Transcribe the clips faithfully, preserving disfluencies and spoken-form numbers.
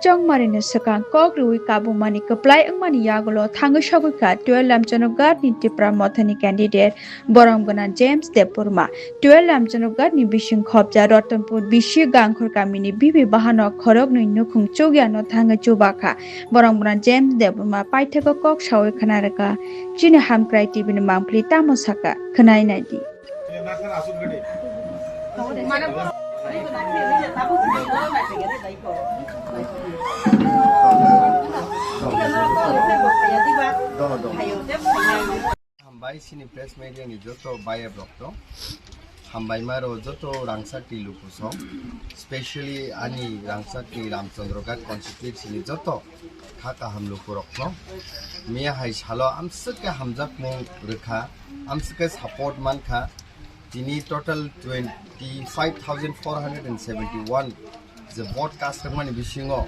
Chongmarini swkang kok rwui kabumani kwplai wngmani yagulo thangwi sogwi kha twelve Lamchano Ghat ni Tipra Mothani candidate borom gwnang James Debbarma. Twelve Lamchano Ghat ni bising khopja Ratanpur bisi Gangkhor kamini bibi bahano khoroknwi nukhung chugyano thangwi chuba kha. Borom gwnang James Debbarma paithakgo kok sawi khna rwkha. Chini Hamkrai T V ni mangpili tamo saka khwnai naidi. Hambai chini press media ni joto bayap rok to. Hambai maro joto rangchak ni luku song. Specially ani rangchak ni Ramchandra Ghat constituency ni joto kha kaham luku rok no. Miya hai salo amswk khe hamjakmung rwkha, amswk khe support mankha. Tini total twenty five thousand four hundred and seventy one je vote cast wngmani bisingo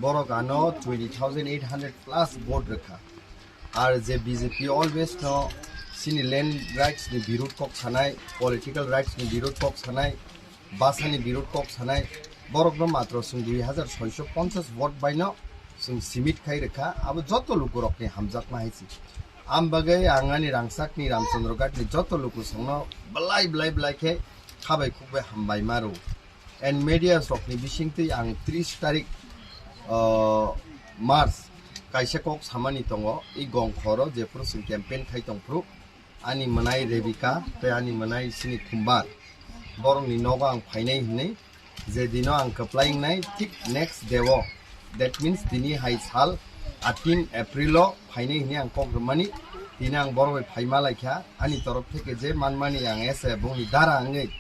borok ano twenty thousand eight hundred plus vote rwkha. Ar je B J P always no chini land rights ni birud kok sanai, political rights ni birud kok sanai, basa ni birud kok sanai, borok no matro chwng dui hazar soiso ponchas vote bai no chwng simit khai rwkha, abo joto luku rok ni hamjakma hai se. Am bagwi ang ani rangchak ni Ramchandra Ghat ni joto luku song no belai belai belai khe khabai khukbai hambai ma rw. And media rok ni bisingtwi ang tris tarik, uh, March kaisa kok samani tongo, i Gongkhoro jephuru chwng campaign khai tong phuru ani mwnai Rebika tei ani mwnai chini Khumbar borok ni nogo ang phainai hinwi, je dino ang kwplai wngnai thik next day o, that means tini hai sal eighteen April o phainai hinwi ang kok rwmani, tini ang borok bai phaima laikha, ani torof theke je manmani ang ese bongni dara wngwi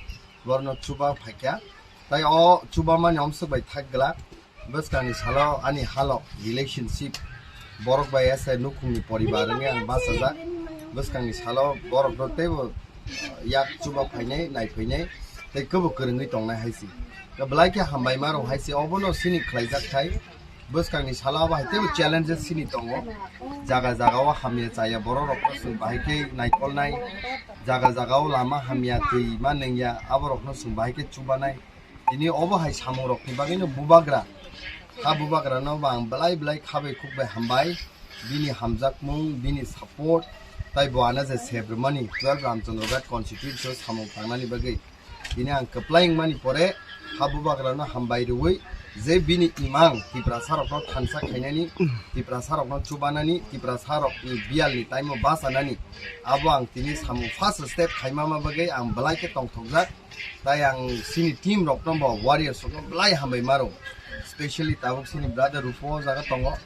borokno chuba phaikha. Tai o chubamani omswk bai thak glak. Bwskangni salo ani halok relationship borok bai ese nukhungni poribar wngwi ang bachajak. Bwskangni salo borok no teibo yak chuba phainai, nai phainai tei kwbo kwrwngwi tongnai hai se. Belai khe hambai ma rw hai se, obono chini khlaijak thai. Bwskangni salo abo hai teibo challenges chini tongo. Jaga jaga o hamya chaya borok rok no chwng bahai khe naikolnai. Jaga jaga o lama hamya, twi ma nengya, abo rok no chwng bahai khe chubanai. Tini obo hai samung rok ni bagwi no bubagra, ha bubagra no bo ang belai belai khabai khukbai hambai. Bini hamjakmung, bini support, tai bo ano je sebrwmani twelve Ramchandra Ghat constituency o samung tangnani bagwi. Tini ang kwplai wngmani pore ha bubagra no hambai rwui je bini imang Tiprasa rok no thansa khainani, Tiprasa rok no chubanani, Tiprasa rok ni biyal ni time o bachanani, abo ang tini samung first step khaima ma bagwi ang belai khe tongthokjak. Tai ang chini team rok no bo warriors rok no belai hambai ma rw. Specially tabuk chini brother Rupo o jaga tongo,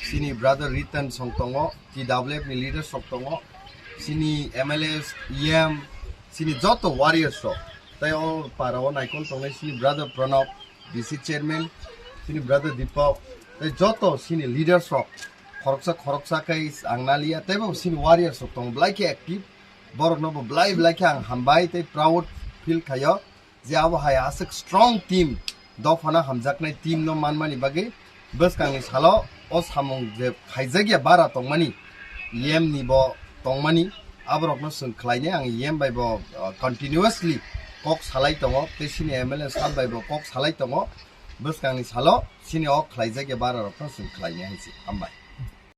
chini brother Ritan song tongo, T W F ni leaders rok tongo, chini M L As, E M, chini joto warriors rok. Tai o para o naikol tongnai chini brother Pranab, V C chairman, chini brother Deepak, tai joto chini leaders rok khoroksa khoroksa khe ang naliya, teibo chini warriors rok tongo belai khe active. Borok no bo belai belai khe ang hambai tei proud feel khaio je abo hai aswk strong team, dophano hamjaknai team no manmani bagwi. Bwskangni salo o samung je khaijakya bara tongmani, E M ni bo tongmani, aborokno chwng khlainai ang E M bai bo, uh, continuously kok salai tongo, tei chini M L A sir bai bo kok salai tongo. Bwskangni salo chini o khlaijakya bara rokno chwng khlainai hai se. Hambai.